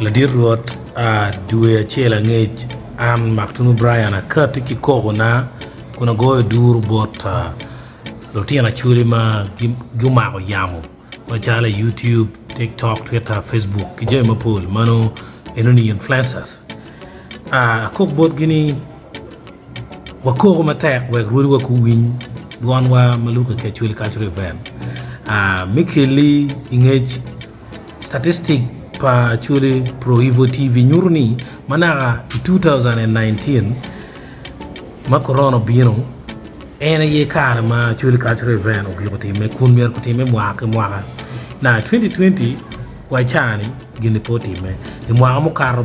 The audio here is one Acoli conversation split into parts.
Ladit Rwot, dwe acel angec an Maktunu Brian akatti ki kokona kun agoyo duru bot lutino Acholi ma gumako yamo macalo i YouTube, TikTok, Twitter, Facebook ki jami mapol ma nongo enoni influencers. Akok botgi ni wakoko matek wek rwodiwa guwiny dwonwa ma lukke ki Acholi Cultural Event me kelli i ngec Statistic pa Acholi Pro-Evo TV nyuto ni ma naka i 2019 ma Korona obino, en aye kare ma Acholi Cultural Event ogiko timme kun myero kutimme mwaka ki mwaka. Na 2020 wa i caa-ni gin-ni pe otimme. I mwaka mukato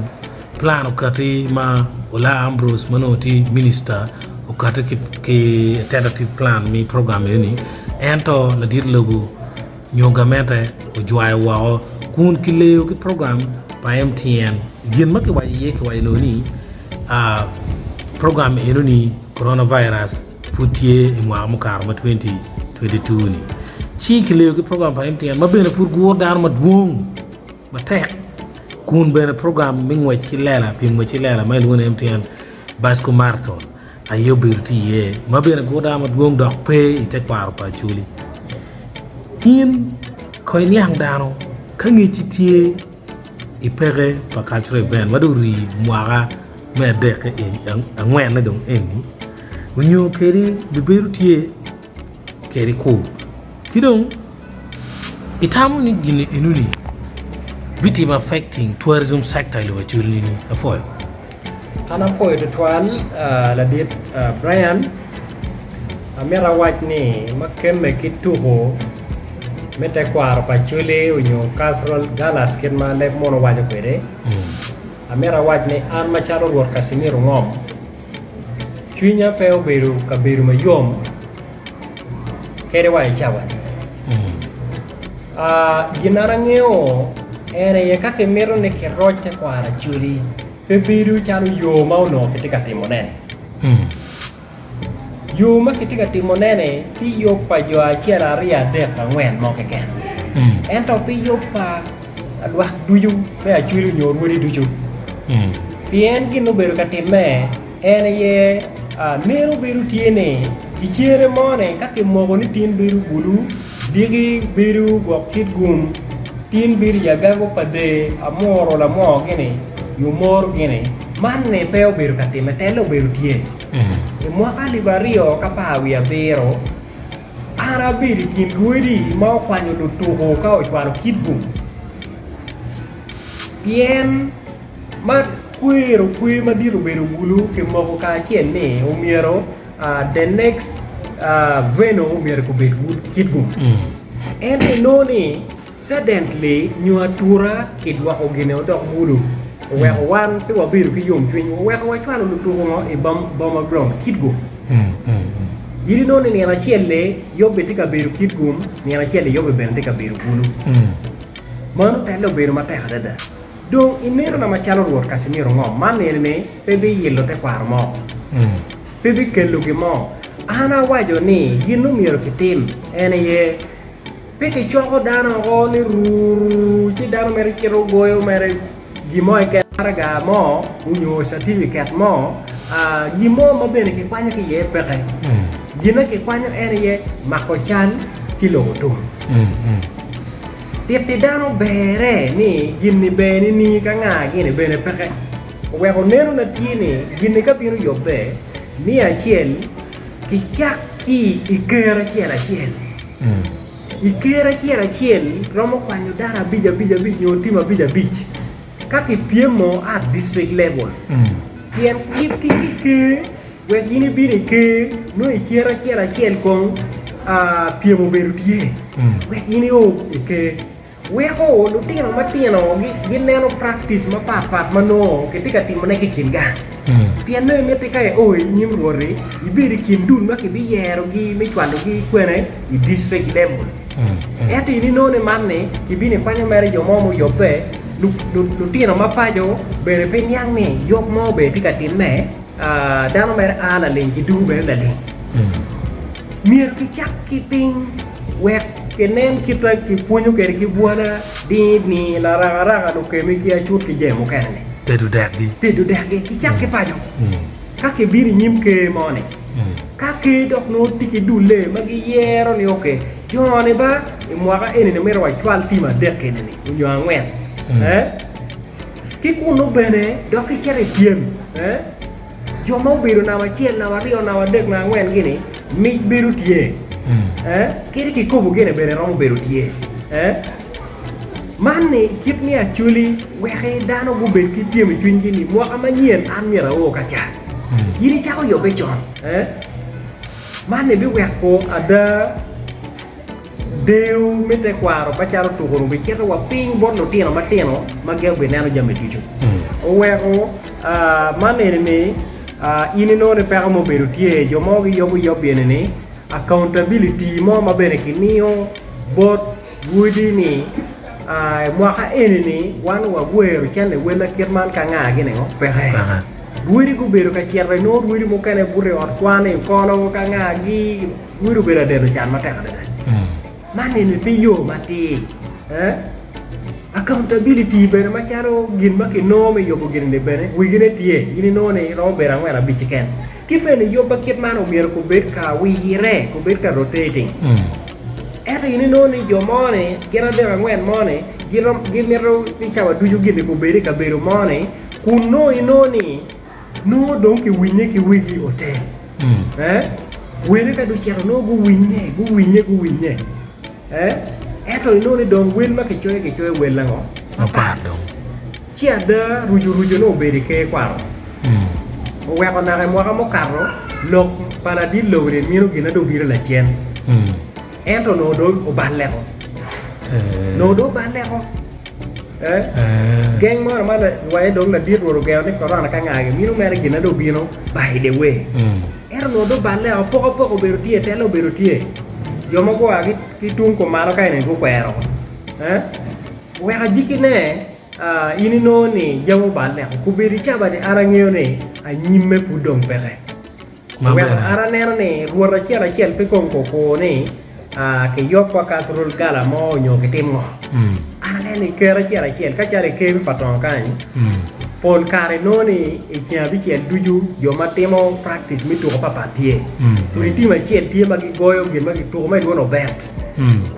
plan okati ma Olaa Ambrose ma onongo tye minista okati ki tentative plan me program eni ento ladit lobo nyo gamente ojwayo woko kun kileyo ki program pa MTN. Gin ma kiwaco iye kiwaco nongo ni program enoni coronavirus pud tye i mwaka mukato ma 2022 ni ci kileyo ki program pa MTN ma bene pud guro dano madwong matek kun bene program me ngwec ki lela pyem ngwec ki lela ma ilwongo ni MTN Bicycle Marathon aye obedo tye iye ma bene guro dano madwong dok pe i tekwaro pa Acholi. In kong iniang dano ka ngecci tye i peke pa cultural event ma dong orii mwaka me adekke angwenne dong eni onyo kadi bibedo tye kede kur ki dong itamo ni gin enoni bitimo affecting tourism sector i lobo Acholi nini? Apwoyo. An apwoyo tutwal ladit Brian, amito awac ni ma kemme ki tuko me tekwaro pa Acholi onyo cultural galas kit ma leb munu waco kwede, amito awac ni an macalo Rwot Kacimiro Ngom, Cwinya pe obedo ka bedo mayom kadi wa i cawa-ni. Gin ma an angeyo en aye ka kimito ni kiroc tekwaro Acholi, pe bedo calo yo ma onongo kitye ka timone-ni. Yo ma kitye ka timone-ni tye yub pa jo acel, aryo, adek, angwen mo keken. Ento pe yub pa lwak ducu me Acholi nyo rwodi ducu. Pien gin obedo ka timme en aye meno bedo tye ni i cere mo-ni ka kimoko ni tin bedo bulu, diki bedo gwok kit gum, tin bedo i agago pa dee amuro lamwo gini, yomoro gini, man ni pe obedo ka timme telle obedo tye. I mwaka alip aryo ki apar wiye abiro, an abedo i kin rwodi ma okwanyo lutuku ka ocwalo kit gum. Pien ma kwero kwer madit obedo bulu kimoko kacel ni omyero the next venue myero obed Kitgum. Ento inongo ni suddenly nyo atura kidwoko gine odok bulu oweko wan pe wabedo ki yomcwiny oweko wacwalo lutuku ngo i Boma Ground Kitgum. In inongo ni nino acel-li yubbe tye ka bedo Kitgum nino acel-li yubbe bene tye ka bedo bulu. Mano telle obedo matek adada. Dong inenona macalo Rwot Casimiro ngo man eni-ni pe biyilo tekwaro mo, pe bikelo gin mo. An awaco ni gin ma myero kitim en aye pe kicoko dano oko ni rururu ci dano mere cito goyo mere gin mo keken waraga mo nyo catifiket mo gin mo ma bene kikwanyo ki iye peke. Gin ma kikwanyo en aye mako cal ci loko tum. Titi dano berre ni gin-ni ber nining ka nga gini bene peke. Oweko nenona tye ni gin-ni ka bino yubbe miya acel kicak ki i ker acel acel. I ker acel acel romo kwanyo dano abic abic abic nyo tim abic abic ka kipyemo at district level pien kit ki ker Wek in ibin i ker, nongo i cer acel acel kong pyem obedo tye. Wek in io i ker. Weko lutino matino gineno practice mapat pat ma nongo kitye ka timone ki i kin gang. Pien nongo imiti ka io i nyim Rwot-ti, ibed i kin dul ma kibiyerogi me cwalogi kwene i district level. Ento in inongo ni man ni kibino ikwanyo mere jo mo muyubbe, lutino ma paco bene pe niang ni yub mo bene tye ka timme. Dano mere a laling ki dugu bene laling. Myero kicak ki piny wek. kinen kit ma kipwonyo kwede ki bwola, dini, larakaraka, lukemi ki acut ki jami mukene-ni. Tedo dekgi. Tedo dekgi kicak ki paco. Ka kibino i nyim ker mo-ni, ka ker dok nongo tye ki dulle ma giyero ni ok, jo-ni ba i mwaka eni-ni myero wacwal tim adek eni-ni nyo angwen. Ki kunnu bene dok kicito i pyem. Jo ma obedo namba acel, namba aryo, namba adek, namba angwen gini, mic bedo tye. Kadi kikopo gine bene romo bedo tye. Man ni kit me acholi weki dano gubed ki pyem i cwinygi ni mwaka manyen an myero ao ka ca. In icako yubbe con. Man ni biweko ada Deyo me tekwaro macalo tuko-nu bicito wa piny bot lutino matino ma gin bineno jami ducu. Oweko man eni ni in inongo ni peko mo obedo tye, jo mo giyubo yub eni ni accountability mo ma bene kimiyo bot rwodi ni i mwaka eni ni wan wagwero cente wel kit man ka nga gini ngo peke. Rwodi gubedo ka cito inongo rwodi mukene buto i ot kwan i kolo ka nga gi. Gudo obedo adeno can matek adada. Man eni pe yo matir. Eh? Accountability bene macalo gin ma kinongo me yubo gin-ni bene wigine tye. In inongo ni romo bedo angwen abic keken. Ki bene yub ma kit man omyero kubed ka wire, kubed ka rotating. Ento in inongo ni jo mo-ni gin adek angwen mo-ni gimito ni cawa ducu gin-ni kubed i kabedo mo-ni kun nongo inongo ni Nongo dong kiwinye ki wigi ote. Eh? Wele ka gucito nongo guwinye, guwinye, guwinye. Eh? Ento inongo ni dong wel ma kicoyo kicoyo wel ango? Mapat dong. Ci ada ruco ruco nongo obedo i ker kwaro. Oweko naka i mwaka mukato lok pa ladit lobo-ni mino gin dong obino lacen. Ento onongo dong oballeko. Onongo dong oballeko. Eh? Geng moro ma waye dong ladit rwot ogengo ni korona ka ngagi mino mere gin dong obino by the way. Ento onongo dong oballe apokapoka obedo tye, tele obedo tye. Jo ma gua ki tung kumalo ka eni gukwero. Eh? Wek ajikkine ah, in inongo ni jami oballe. Kobedo i cabani an angeyo ni anyimme pud dong peke. Ma Oweko bene. an aneno ni rwot acel acel pe kong kukur ni kiyubwa casserole gala mo nyo kitim ngo. An aneno ni ker acel acel ka calo i ker me pa tongo kany, pol kare inongo ni i ceng abicel ducu jo ma timo practice me tuko papat tye. Kodi tim acel tye ma gigoyo gin ma gituko ma ilwongo ni obet.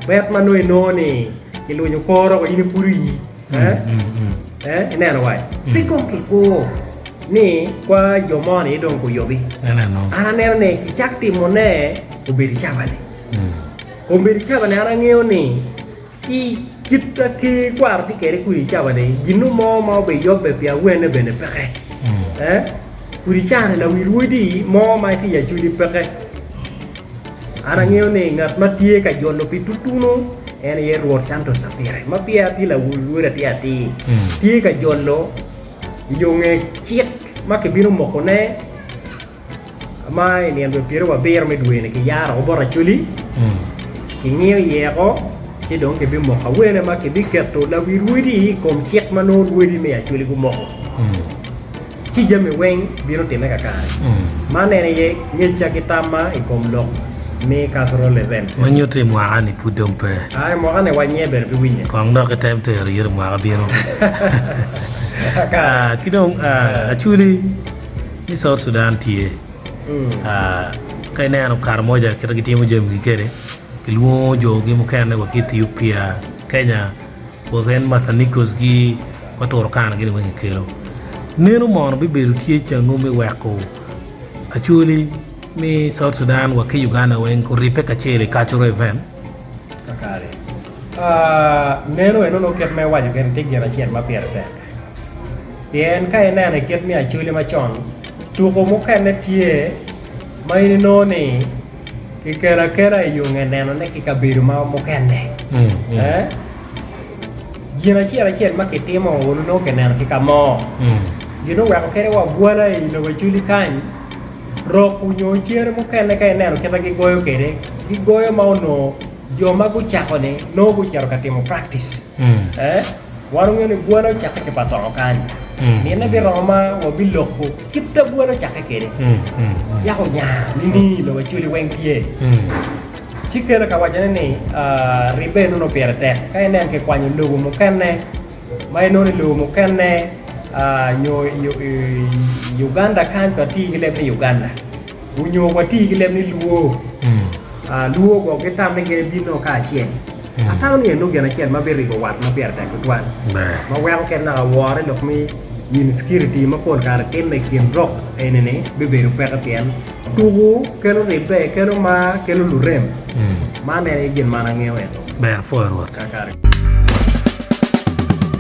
Obet ma nongo inongo ni kilunyo kore woko in ipudo ii. Eh? Eh, ineno wai? Pe kong kikur ni kwa jo mo-ni dong guyubi. An aneno ni kicak timone obedo i cawa-ni. Obedo i cawa-ni an angeyo ni i kit ma ker kwaro tye kwede kudi i cawa-ni, gin mo ma obiyubbe pi awene bene peke. Eh? Kudi i cawa-ni lawi rwodi mo ma tye i Acholi peke. An angeyo ni ngat ma tye ka jolo pi tutunu en aye Rwot Santos Apire, ma peya tye lawil atir atir, tye ka jolo i yo nge cik ma kibino mokone ma i nino pyerabiro me dwe-ni kiyaro woko bot Acholi, kingiyo iye woko ci dong kibimoko awene ma kibiketo lawil rwodi i kom cik ma nongo rwodi me Acholi gumoko. Ci jami weng bino timme kakare. Man en aye ngecca ki tamma i kom lok me cultural event. Ma nyuto i mwaka ni pud dong pe. A I mwaka ni wanye bene pe winye. Kong dok item tero ire mwaka bino. Kakare. Ki dong Acholi ni South Sudan tye. Ka ineno Karamoja kit ma gitimo jamigi kwede, gilwongo jogi mukene wa ki Ethiopia, Kenya. Wa en Mathanikos gi wa Turkana gini weng kikelo. Neno mono bibedo tye cango me weko Acholi me South Sudan wa ki Uganda weng oribbe kacel i cultural event? Kakare. Ah, neno eno nongo kit ma iwaco kene tye gin acel ma pire tek. Pien ka ineno i kit me Acholi macon, tuko mukene tye ma in inongo ni Kikelo akela i yo nge nenone ki kabedo ma mukene. Eh? Gin acel acel ma kitimo olu nongo kineno ki ka mo. Gin oweko kede wa bwala i lobo Acholi kany, rok onyo cere mukene ka ineno kit ma gigoyo kede, gigoyo ma onongo jo ma gucako-ni nongo gucito ka timo practice. Eh? Wan wangeyo ni bwala ocakke ki pa tongo kany. Mine biromo ma wabiloko kit ma bwala ocakke kwede. Yako onya nining i lobo Acholi weng tye. Ci kelo ka wacone ni ribbe nongo pire tek ka inen kikwanyo lobo mukene ma inongo ni lobo mukene nyo i Uganda kany watye ki leb ni Uganda onyo watye ki leb ni Luo. Luo gwok gitam ni gin ebino kacel. Atamo ni eno gin acel ma biribo wat ma pire tek tutwal ma weko kit naka wore lok me insecurity ma pol kare timme i kin rok eni-ni bibedo peke pien tuku kelo ribbe, kelo mar, kelo lurem. Man en aye gin ma an angeyo ento. Ber apwoyo Rwot. Kakare.